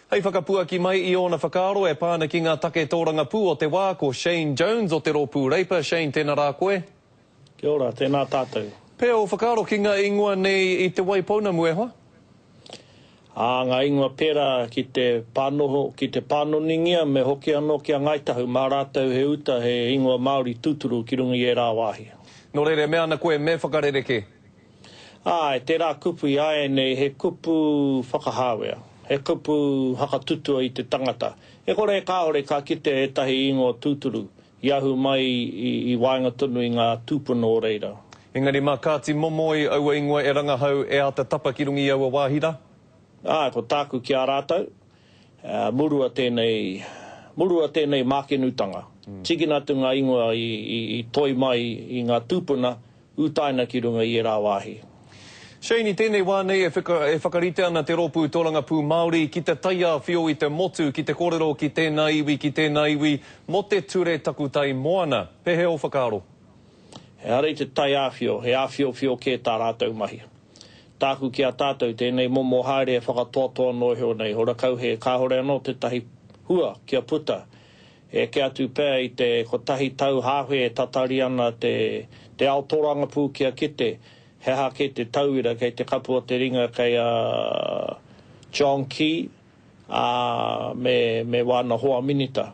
Hei whakapuaki mai i ōna whakaaro e pā ana ki ngā take tōrangapū o te wā, ko Shane Jones o te Rōpū Reipa. Shane, tēnā rā koe. Kia ora, tēnā tātou. Pea ō whakaaro ki ngā ingoa nei i Te Waipounamu, e hoa? Ā, ngā ingoa pērā ki te pānoho, ki te pānoningia me hoki anō ki a Ngāi Tahu, mā rātou he uta, he ingoa Māori tūturu ki runga i ērā wāhi. Nō reira, e mea ana koe me whakarerekē? Āe, tērā kupu i āianei he kupu whakahāwea, he kupu hakatutua i te tangata. E kore e kāore ka kitea ētahi ingoa tūturu i ahu mai i waenga tonu i ngā tūpuna o reira. Engari mā Kāti Momoi aua ingoa e rangahau, e āta tapa ki runga i aua wāhi rā? Āe, ko tāku ki a rātou, murua tēnei, murua tēnei mākenutanga. Tīkina atu ngā ingoa i toi mai i ngā tūpuna, Utaina ki runga i ērā wāhi. Shane, i tēnei wā nei e whakarite ana te Rōpū Tōrangapū Māori ki te taiāwhio i te motu ki te kōrero ki tēnā iwi, ki tēnā iwi mō te ture takutai moana. Pēhea ō whakaaro? Ehara i te taiāwhio, he āwhiowhio kē tā rātou mahi. Tāku ki a tātou, tēnei momo haere e whakatoatoa noa iho nei, horakau he kāore anō tētahi hua kia puta. Eke atu pea i te kotahi tau hāwhe e tatari ana te te ao tōrangapū kia kite he aha kē te tauira kei te kapu o te ringa kei a John Key, ā, me, me wāna hoa minita.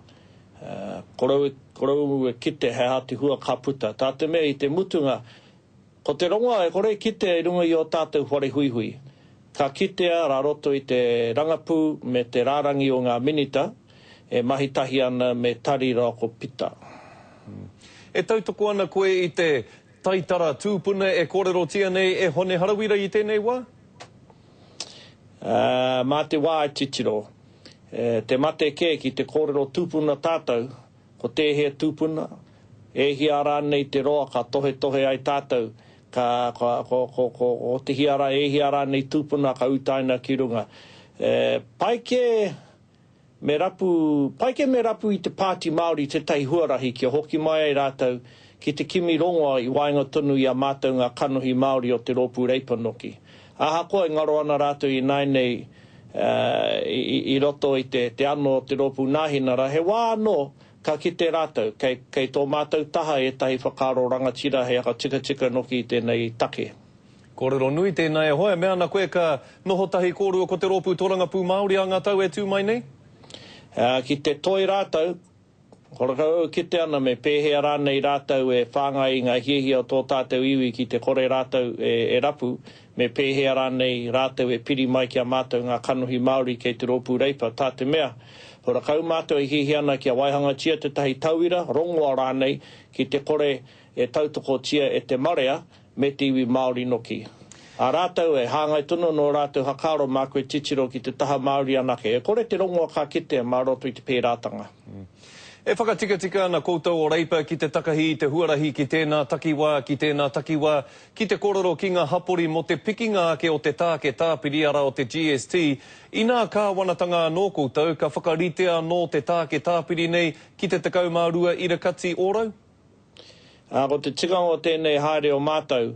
Korou, korou e kite he aha te hua ka puta. Tā te mea i te mutunga, Ko te rongoa e kore e kitea i runga i ō tātou whare huihui. Ka kitea rā roto i te rangapū me te rārangi o ngā minita e mahi tahi ana me Tari Raoko Pita. E tautoko ana koe i te taitara tūpuna e kōrerotia nei e Hone Harawira i tēnei wā? Mā te wā e titiro. Te mate kē ki te kōrero tūpuna tātou, Ko tēhea tūpuna, e hia rānei te roa ka tohetohe ai tātou, ka, ka, ko, ko, ko, ko te hia rā, e hia rānei tūpuna ka utaina ki runga. E, pai kē me rapu, pai kē me rapu i te Pāti Māori tētahi huarahi kia hoki mai ai rātou ki te kimi rongoa i waenga tonu i a mātou ngā kanohi Māori o te Rōpū Reipa noki. Ahakoa e ngaro ana rātou ināianei, i roto i te te ano o te Rōpū Nāhinara, he wā anō ka kite rātou, kei, kei tō mātou taha ētahi whakaaro rangatira hei whakatikatika noki i tēnei take. Kōrero nui tēnā e hoa, e mea ana koe ka noho tahi kōrua ko te Rōpū Torangapū Māori ā ngā tau e tū mai nei? Ki te toi rātou, Horakau au kite ana me pēhea rānei rātou e whāngai i ngā hiahia o tō tātou iwi ki te kore rātou e rapu, me pēhea rānei rātou e piri mai ki a mātou ngā kanohi Māori kei te Rōpū Reipa, tā te mea, horakau mātou e hiahia ana kia waihangatia tētahi tauira, rongoa rānei, ki te kore e tautokotia e te marea, me te iwi Māori noki. A rātou e hāngai tonu ana ō rātou hakaaro mā koe titiro ki te taha Māori anake. E kore te rongoa ka kitea mā roto i te pērātanga. E whakatikatika ana koutou o Reipa ki te takahi i te huarahi ki tēnā takiwā, ki tēnā takiwā, ki te kōrero ki ngā hapori mō te pikinga ake o te tāke tāpiri, arā o te GST. Inā kāwanatanga anō koutou, ka whakaritea anō te tāke tāpiri nei ki te 12 irakati ōrau? Ā, ko te tikanga o tēnei haere o mātou,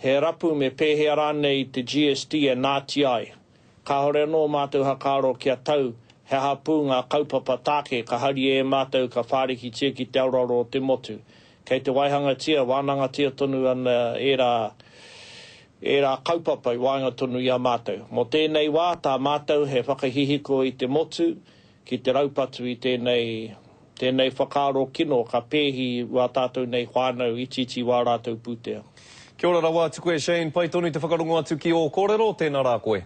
he rapu me pēhea rānei te GST e nāti ai. Kāore anō mātou hakaaro kia tau he aha pū ngā kaupapa tāke ka haria e mātou ka whārikitia ki te aroaro o te motu. Kei te waihangatia, wānangatia tonu ana ērā, ērā kaupapa i waenga tonu i a mātou. Mō tēnei wā, tā mātou he whakahihiko i te motu ki te raupatu i tēnei, tēnei whakaaro kino ka pēhi wā tātou nei whānau itiiti wā rātou pūtea. Kia ora rawa atu koe Shane, pai tonu te whakarongo atu ki ō kōrero, tēnā rā koe.